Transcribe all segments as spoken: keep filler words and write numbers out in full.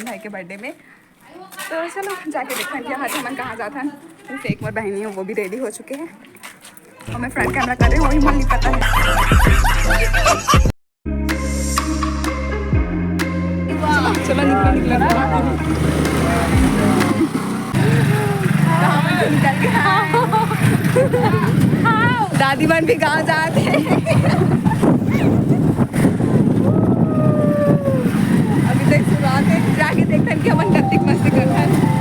भाई के बर्थडे में। तो चलो जाके देखथन कि आज हमन कहाँ जाथन। जैसे एक मोर बहनी है, वो भी रेडी हो चुके हैं और मैं फ्रंट कैमरा कर रही हूँ, वही मन नहीं पता है। चलो निकलो, निकलो, निकलो। दादी मन भी गाँव जाते हैं। अभी तक शुरुआत है, जाके देखथन कि हमन कतिक मस्ती करथन।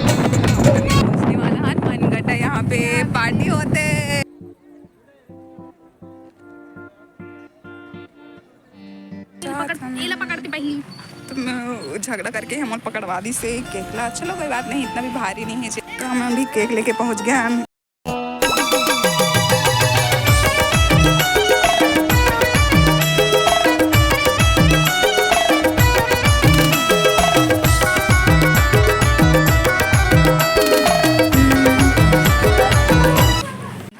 पहुंचने वाला हनुमानगढ़, यहाँ पे पार्टी होते। पकड़, ये ला पकड़ के पहली। तुम झगड़ा करके हमन पकड़वा दी से केक ला। चलो कोई बात नहीं, इतना भी भारी नहीं है। तो हम अभी केक लेके पहुंच गए हैं।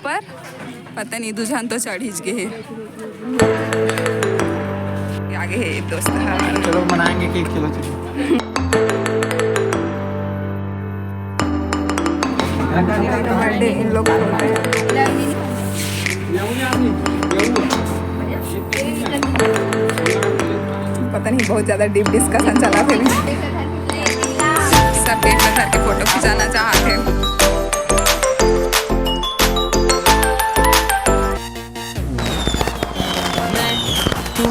पर पता नहीं, दू झन तो चढ़िच गे हे। आगे है दोस्त, हाँ। चलो मनाएंगे केक, चलो, चलो। बर्थडे इन लोग का होता है। पता नहीं, बहुत ज्यादा डीप डिस्कशन चला फिर। सब केक में धर के फोटो खिंचाना चाहते हैं। मैं, तू,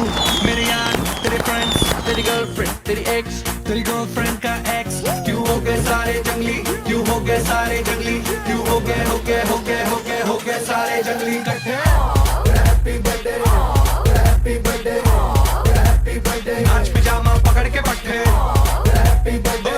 मेरे यार, तेरे फ्रेंड्स, तेरी गर्लफ्रेंड, तेरी एक्स, तेरी गर्लफ्रेंड का एक्स, क्यों हो गए सारे जंगली, क्यों हो गए सारे जंगली, क्यों हो गए, हो गए, हो गए, हो गए, हो गए सारे जंगली इकट्ठे। Happy birthday, happy birthday, happy birthday. नाच पिजामा पकड़ के पट्टे। Happy birthday,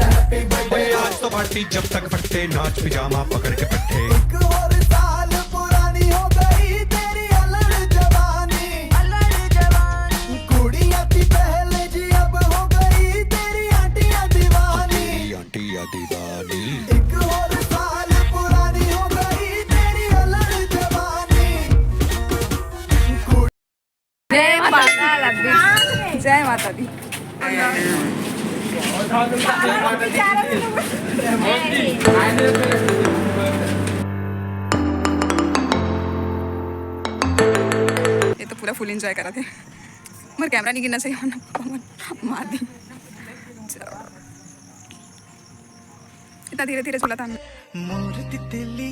happy birthday. आज तो पार्टी जब तक फटते, नाच पिजामा पकड़ के पट्टे। एक और साल पुरानी हो गई तेरी अल्लड़ जवानी, अल्लड़ जवानी। कुड़ियां थी पहले जी, अब हो गई तेरी आंटियां दीवानी। तेरी आंटियां दीवानी। एक और साल पुरानी हो गई तेरी अल्लड़ जवानी। जय माता दी। जय माता दी। ये तो पूरा फुल एंजॉय करा थे। मोर कैमरा नहीं गिरना चाहिए, वरना पापा मन मार दी। चलो। इतना धीरे धीरे चला था। मोर तितली,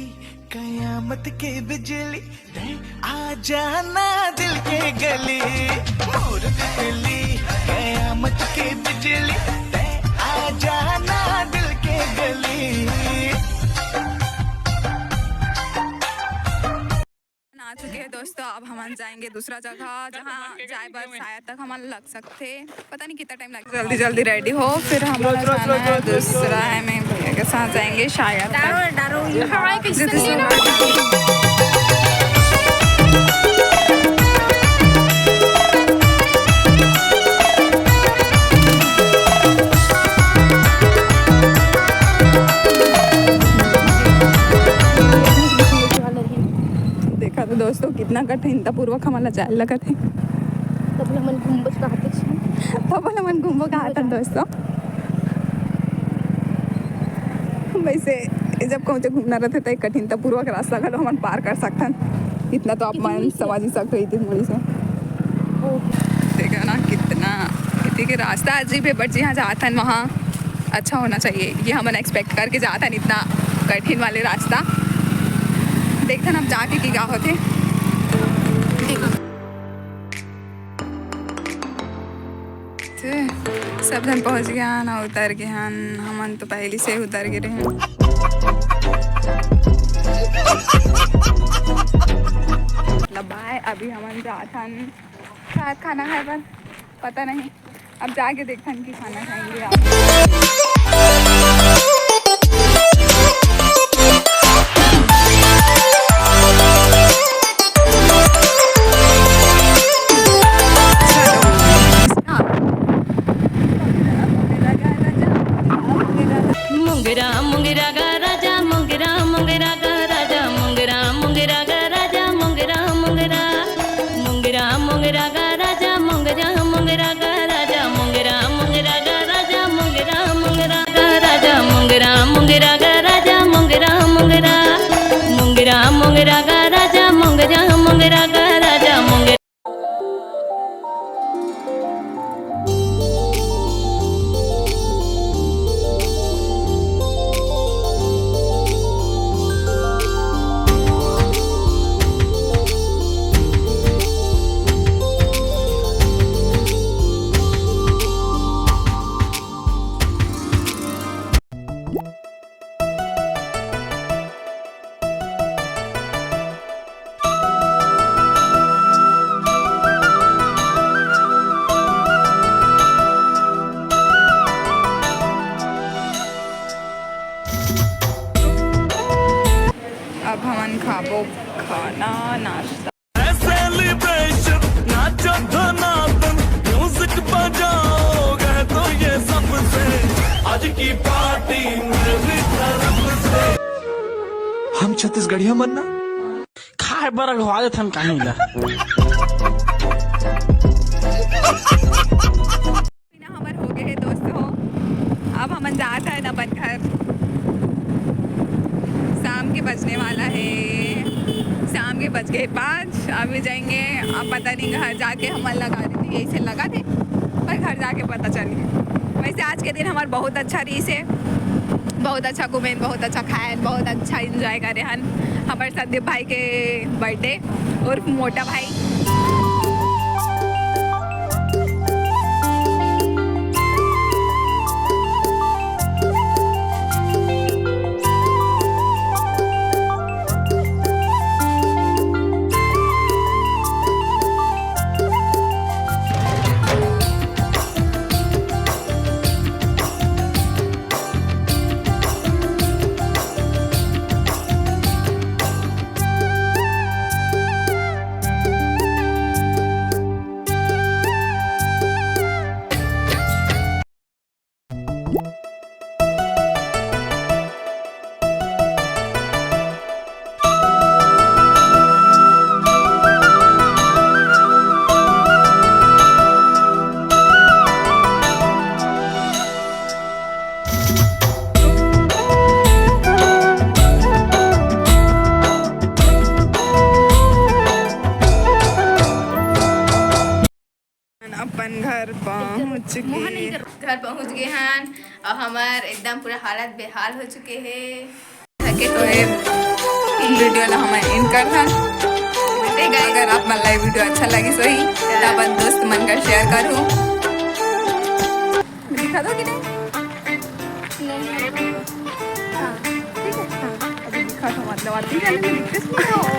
कयामत के बिजली, तैं आ जाना दिल के गली। मोर तितली, कयामत के बिजली, तैं आ जाना दिल के गली। आ चुके हैं दोस्तों, अब हम जाएंगे दूसरा जगह, जहाँ जाए बर शायद तक हमन लग सकते। पता नहीं कितना टाइम लगेगा। जल्दी जल्दी रेडी हो, फिर हम लोग जाना है दूसरा है, मैं भैया के साथ जाएंगे शायद तक। डारो, डारो, ये हवाई कैसे जैसे नहीं ना? देखा तो दोस्तों, कितना कठिनतापूर्वक हमन ला जाए लगत हे। तब ले हमन घूमबो चाहत हन। तब ले हमन घूमबो चाहत हन दोस्तों। वैसे जब कहूँ घूमना रहते तो एक कठिनतापूर्वक रास्ता घलो हमन पार कर सकथन। इतना तो आप मन समझ ही सकते हो, इतनी बड़ी से। देखा ना कितना, ठीक है, रास्ता अजीब है, but जहाँ जात हन वहाँ अच्छा होना चाहिए। ये हमन एक्सपेक्ट करके जात हन, इतना कठिन वाले रास्ता। देखथन अब जाके कि का होथे। ठीक है। ते सब झन पहुँच गए हन, उतर गए हन। हमन तो पहली से उतर गए रहे। मतलब बाय, अभी हमन जात हन शायद खाना खाए बर, पता नहीं। अब जाके देखथन कि खाना खाएंगे आप। मुंगरा मुंगरा गा राजा, मुंगरा मुंगरा गा राजा, मुंगरा मुंगरा गा राजा, मुंगरा मुंगरा। मुंगरा मुंगरा गा राजा, मुंगरा मुंगरा गा राजा, मुंगरा मुंगरा गा राजा, मुंगरा मुंगरा गा राजा, मुंगरा मुंगरा गा राजा, मुंगरा मुंगरा। मुंगरा मुंगरा गा राजा, मुंगरा मुंगरा गा राजा, मुंगरा। अब हमन खाबो खाना, नाश्ता। सेलिब्रेशन, नाचो धनादन, म्यूजिक बजाओ, कह दो ये सबसे, आज की पार्टी मेरी तरफ से। हम छत्तीसगढ़िया मन ना खाए बर अगवा देथन कानी ला। ना हमर हो गए हे दोस्तों, अब हमन जात हन अपन घर। शाम के बजने वाला है, शाम के बज गए पाँच। अभी जाएंगे, अब पता नहीं घर जाके हमन लगा देते, यही से लगा थे, पर घर जाके पता चली। वैसे आज के दिन हमार बहुत अच्छा रहीस हे, बहुत अच्छा घूमेन, बहुत अच्छा खाएन, बहुत अच्छा एंजॉय करे हन। हमारे संदीप भाई के बर्थडे उर्फ मोटा भाई। अपन घर पहुँच के घर पहुँच गए हन और हमार एकदम पूरा हालत बेहाल हो चुके हे। थके तो ये वीडियो ला हम एंड कर हन। अगर आप मन ला ये वीडियो अच्छा लगिस होही, तो अपन दोस्त मन कर शेयर करू। दिखा दो कि नहीं? हाँ, ठीक है। हाँ, अभी दिखा दो, मतलब, आती जाने में दिक्कत नहीं हो।